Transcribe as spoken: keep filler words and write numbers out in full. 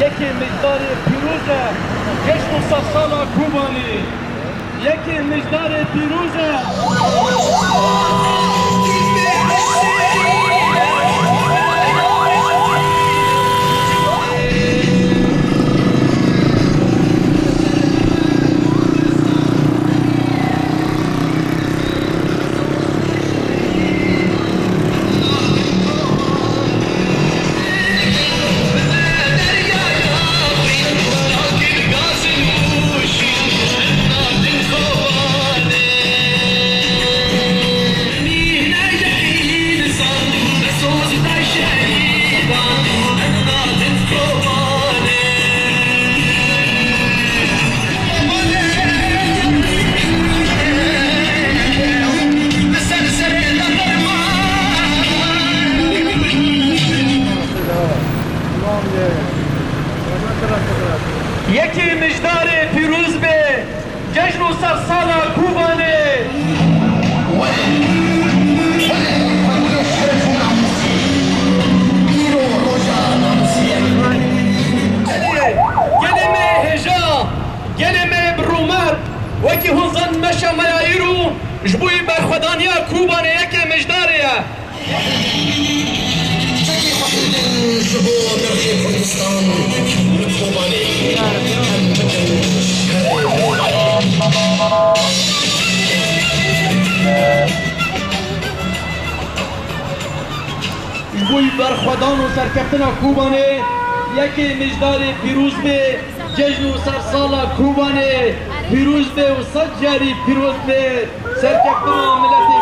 Yekê Mijdarê pîroz e, cejn û sersala Kobanê. Yekê Mijdarê pîroz e. Yekê Mijdarê pîroz be, cejn û sersala Kobanê. Gelê me hêja, gelê me bi rûmet, wekî hûn zanin meşa me ya îro ji bo berxwedaniya Kobanê Yekê Mijdarê ye. Çekî xwe hildin ji bo nirxê Kurdistan li Kobanê. Em bikin herê. Ji bo berxwedan û serkeftina Kobanê, Yekê Mijdarê pîroz be, cejn û sersala Kobanê pîroz be û sed carî pîroz be, serkeftina miletê